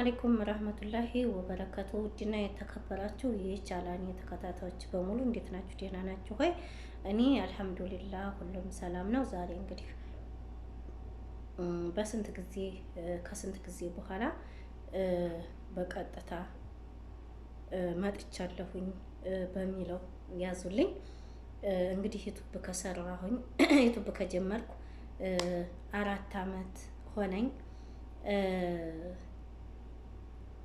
አለይኩም ረህመቱላሂ ወበረከቱ። ውድና የተከበራችሁ የቻናሌ ተከታታዮች በሙሉ እንዴት ናችሁ? ደህና ናችሁ ወይ? እኔ አልሐምዱሊላህ ሁሉም ሰላም ነው። ዛሬ እንግዲህ በስንት ጊዜ ከስንት ጊዜ በኋላ በቀጥታ መጥቻለሁኝ በሚለው ያዙልኝ። እንግዲህ ዩቱብ ከሰራሁኝ ዩቱብ ከጀመርኩ 4 አመት ሆነኝ።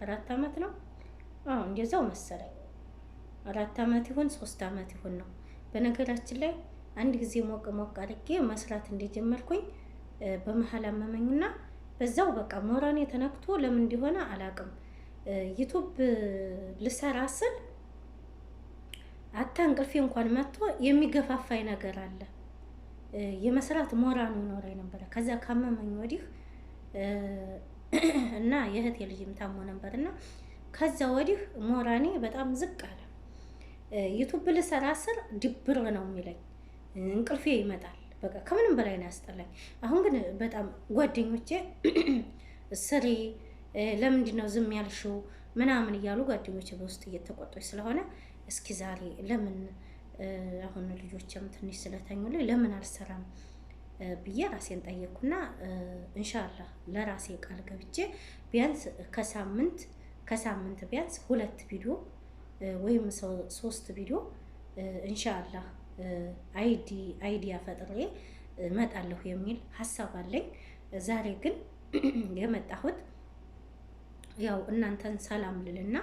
4 አመት ነው። አዎ፣ እንደዛው መሰለኝ። 4 አመት ይሁን 3 አመት ይሁን ነው። በነገራችን ላይ አንድ ጊዜ ሞቅ ሞቅ አድርጌ መስራት እንደጀመርኩኝ በመሀል አመመኝና በዛው በቃ ሞራሌ ተነክቶ ለምን እንደሆነ አላውቅም። ዩቱብ ልሰራ ስል አታ እንቅልፌ እንኳን መጥቶ የሚገፋፋኝ ነገር አለ። የመስራት ሞራሉ ይኖረኝ ነበረ። ከዛ ካመመኝ ወዲህ እና የእህቴ ልጅም ታሞ ነበር እና ከዛ ወዲህ ሞራሌ በጣም ዝቅ አለ። ዩቱብ ልሰራ ስል ድብር ነው የሚለኝ፣ እንቅልፌ ይመጣል። በቃ ከምንም በላይ ነው ያስጠላኝ። አሁን ግን በጣም ጓደኞቼ ስሪ፣ ለምንድን ነው ዝም ያልሽው ምናምን እያሉ ጓደኞቼ በውስጥ እየተቆጡኝ ስለሆነ እስኪ ዛሬ ለምን አሁን ልጆችም ትንሽ ስለተኙልኝ ለምን አልሰራም ብዬ ራሴን ጠየቅኩና ኢንሻአላህ ለራሴ ቃል ገብቼ ቢያንስ ከሳምንት ቢያንስ ሁለት ቪዲዮ ወይም ሶስት ቪዲዮ ኢንሻአላህ idea ፈጥሬ እመጣለሁ የሚል ሀሳብ አለኝ። ዛሬ ግን የመጣሁት ያው እናንተን ሰላም ልልና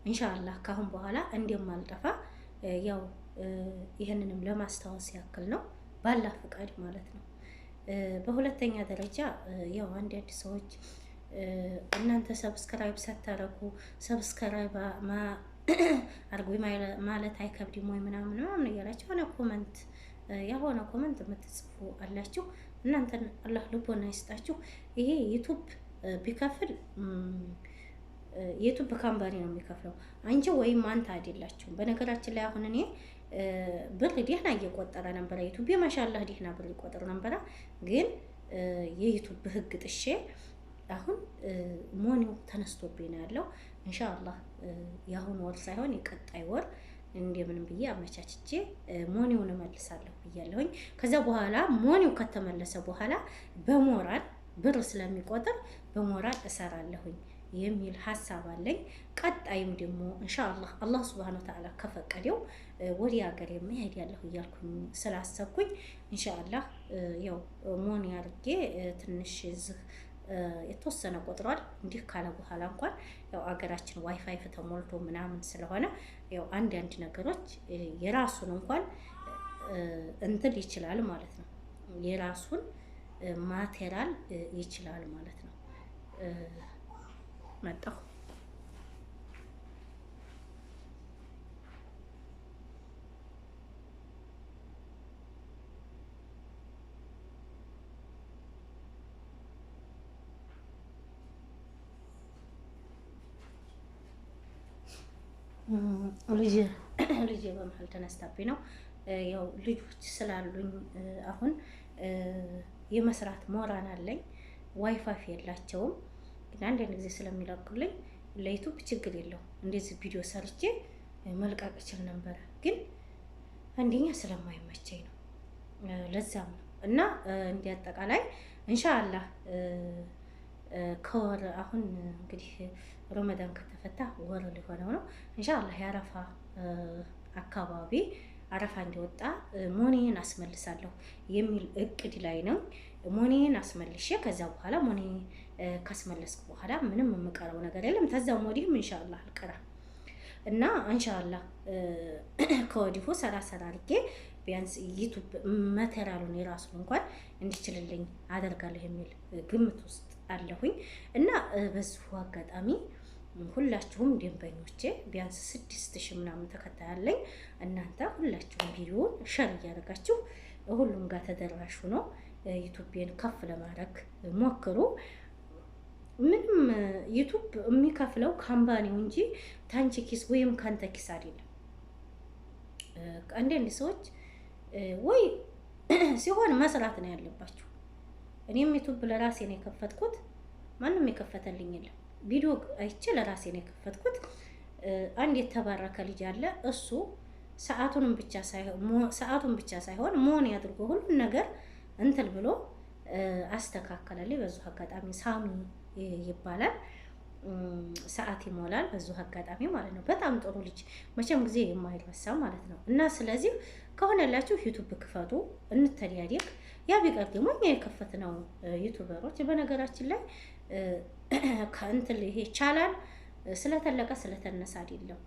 ኢንሻአላህ ካሁን በኋላ እንደማልጠፋ ያው ይህንንም ለማስታወስ ያክል ነው፣ ባላህ ፍቃድ ማለት ነው። በሁለተኛ ደረጃ ያው አንዳንድ ሰዎች እናንተ subscribe ሳታረጉ subscribe አርጉ ማለት አይከብድም ወይ ምናምን ምናምን እያላችሁ የሆነ comment ያልሆነ comment የምትጽፉ አላችሁ። እናንተን አላህ ልቦና ይስጣችሁ። ይሄ ዩቱብ ቢከፍል የዩቱብ company ነው የሚከፍለው፣ አንቺ ወይም አንተ አይደላችሁም። በነገራችን ላይ አሁን እኔ ብር ደህና እየቆጠረ ነበረ። ዩቱብ ማሻላህ ደህና ብር ይቆጥር ነበረ። ግን የዩቱብ ህግ ጥሼ አሁን money ው ተነስቶብኝ ነው ያለው። ኢንሻአላህ የአሁን ወር ሳይሆን የቀጣይ ወር እንደምንም ብዬ አመቻችቼ money ውን እመልሳለሁ ብያለሁኝ። ከዛ በኋላ money ው ከተመለሰ በኋላ በሞራል ብር ስለሚቆጥር በሞራል እሰራለሁኝ የሚል ሀሳብ አለኝ። ቀጣይም ደግሞ ኢንሻአላህ አላህ ሱብሃነሁ ወተዓላ ከፈቀደው ወደ ሀገር መሄድ ያለሁ እያልኩኝ ስላሰብኩኝ ኢንሻአላህ ያው money አድርጌ ትንሽ እዚህ የተወሰነ ቆጥሯል። እንዲህ ካለ በኋላ እንኳን ያው አገራችን ዋይፋይ ተሞልቶ ምናምን ስለሆነ ያው አንዳንድ ነገሮች የራሱን እንኳን እንትን ይችላል ማለት ነው። የራሱን material ይችላል ማለት ነው። መጣሁ። ልጄ በመሀል ተነስታብኝ ነው። ያው ልጆች ስላሉኝ አሁን የመስራት ሞራል አለኝ። ዋይፋይ የላቸውም፣ ግን አንዳንድ ጊዜ ስለሚለቁልኝ ለዩቱብ ችግር የለውም። እንደዚህ ቪዲዮ ሰርቼ መልቀቅ እችል ነበረ፣ ግን አንደኛ ስለማይመቸኝ ነው። ለዛም ነው። እና እንዲህ አጠቃላይ ኢንሻአላህ ከወር አሁን እንግዲህ ረመዳን ከተፈታ ወር ሊሆነው ነው። ኢንሻአላህ የአረፋ አካባቢ አረፋ እንዲወጣ money ን አስመልሳለሁ የሚል እቅድ ላይ ነው። Money ን አስመልሼ ከዛ በኋላ money ካስመለስኩ በኋላ ምንም የምቀረው ነገር የለም። ከዛም ወዲህም ኢንሻአላህ አልቀራም እና ኢንሻአላህ ከወዲሁ ሰራ ሰራ አድርጌ ቢያንስ ዩቱብ material ኡን የራሱን እንኳን እንዲችልልኝ አደርጋለሁ የሚል ግምት ውስጥ አለሁኝ። እና በዚሁ አጋጣሚ ሁላችሁም ደንበኞቼ ቢያንስ 6000 ምናምን ተከታይ አለኝ። እናንተ ሁላችሁም ቪዲዮውን share እያደረጋችሁ ሁሉም ጋር ተደራሽ ሆኖ ዩቱቤን ከፍ ለማድረግ ሞክሩ። ምንም ዩቱብ የሚከፍለው company ው እንጂ ታንቺ ኪስ ወይም ካንተ ኪስ አይደለም። አንዳንድ ሰዎች ወይ ሲሆን መስራት ነው ያለባችሁ። እኔም ዩቱብ ለራሴ ነው የከፈትኩት። ማንም የከፈተልኝ የለም። ቪዲዮ አይቼ ለራሴ ነው የከፈትኩት። አንድ የተባረከ ልጅ አለ። እሱ ሰዓቱን ብቻ ሳይሆን መሆን ያድርጎ ሁሉን ነገር እንትን ብሎ አስተካከለልኝ። በዚሁ አጋጣሚ ሳሚ ይባላል። ሰዓት ይሞላል። በዚሁ አጋጣሚ ማለት ነው። በጣም ጥሩ ልጅ፣ መቼም ጊዜ የማይረሳ ማለት ነው። እና ስለዚህ ከሆነላችሁ ዩቱብ ክፈቱ፣ እንተዳደግ። ያ ቢቀር ደግሞ እኛ የከፈትነው ዩቱበሮች በነገራችን ላይ ከእንትን ይሄ ይቻላል፣ ስለተለቀ ስለተነሳ አይደለም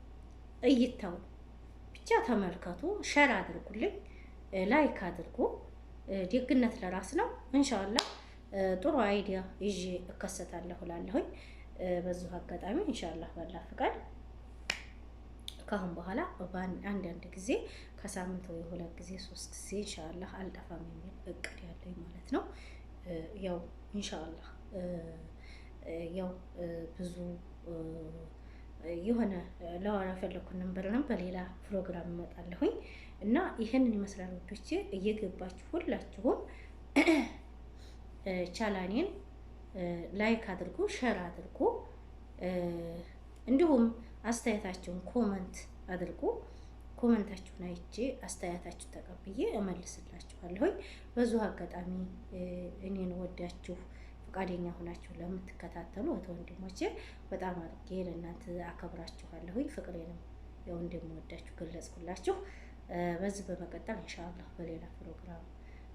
እይታው ብቻ። ተመልከቱ፣ share አድርጉልኝ፣ like አድርጉ። ደግነት ለራስ ነው። እንሻላ ጥሩ idea ይዤ እከሰታለሁ እላለሁኝ። በዚሁ አጋጣሚ ኢንሻአላህ ባላ ፍቃድ ከአሁን በኋላ አንዳንድ ጊዜ ከሳምንት ወይ 2 ጊዜ 3 ጊዜ ኢንሻአላህ አልጠፋም የሚል እቅድ ያለኝ ማለት ነው። ያው ኢንሻአላህ ያው ብዙ የሆነ ለዋራ ፈለኩን ነበር፣ በሌላ ፕሮግራም እመጣለሁኝ እና ይህንን ይመስላል ውዶቼ። እየገባችሁ ሁላችሁም ቻናሌን like አድርጉ፣ share አድርጉ፣ እንዲሁም አስተያየታችሁን comment አድርጉ። Comment ኣችሁን አይቼ አስተያየታችሁ ተቀብዬ እመልስላችኋለሁኝ። በዚሁ አጋጣሚ እኔን ወዳችሁ ፈቃደኛ ሆናችሁ ለምትከታተሉ እህት ወንድሞቼ በጣም አድርጌ ለእናንተ አከብራችኋለሁኝ። ፍቅሬንም ያው እንደምወዳችሁ ገለጽኩላችሁ። በዚህ በመቀጠል ኢንሻአላህ በሌላ ፕሮግራም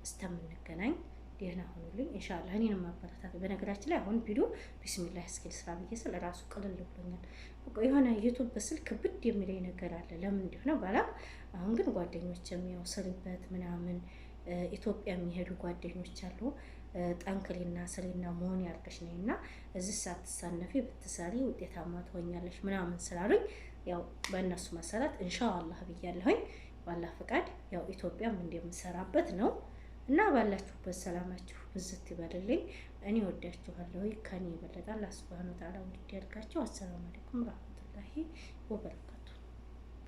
እስከምንገናኝ ደህና ሁኑልኝ። ኢንሻአላህ እኔንም ማበረታት። በነገራችን ላይ አሁን ቪዲዮ ቢስሚላህ እስኪል ስራ ብዬ ስል ራሱ ቅልል ብሎኛል። በቃ የሆነ ዩቱብ ስል ክብድ የሚለኝ ነገር አለ፣ ለምን እንደሆነ ባላቅ። አሁን ግን ጓደኞችም ያው ስሪበት ምናምን፣ ኢትዮጵያ የሚሄዱ ጓደኞች አሉ። ጠንክሪና ስሪና መሆን ያርገሽ ነኝ እና እዚህ ሳትሳነፊ ብትሰሪ ውጤታማ ትሆኛለሽ ምናምን ስላሉኝ ያው በእነሱ መሰረት ኢንሻአላህ ብያለሁኝ። ባላ ፈቃድ ያው ኢትዮጵያም እንደምሰራበት ነው እና ባላችሁበት ሰላማችሁ ብዝት ይበልልኝ። እኔ ወዳችኋለሁ። ከኔ የበለጠ አላህ ሱብሃነሁ ወተዓላ ውድድ ያድርጋችሁ። አሰላሙ አለይኩም ረህመቱላሂ ወበረካቱ።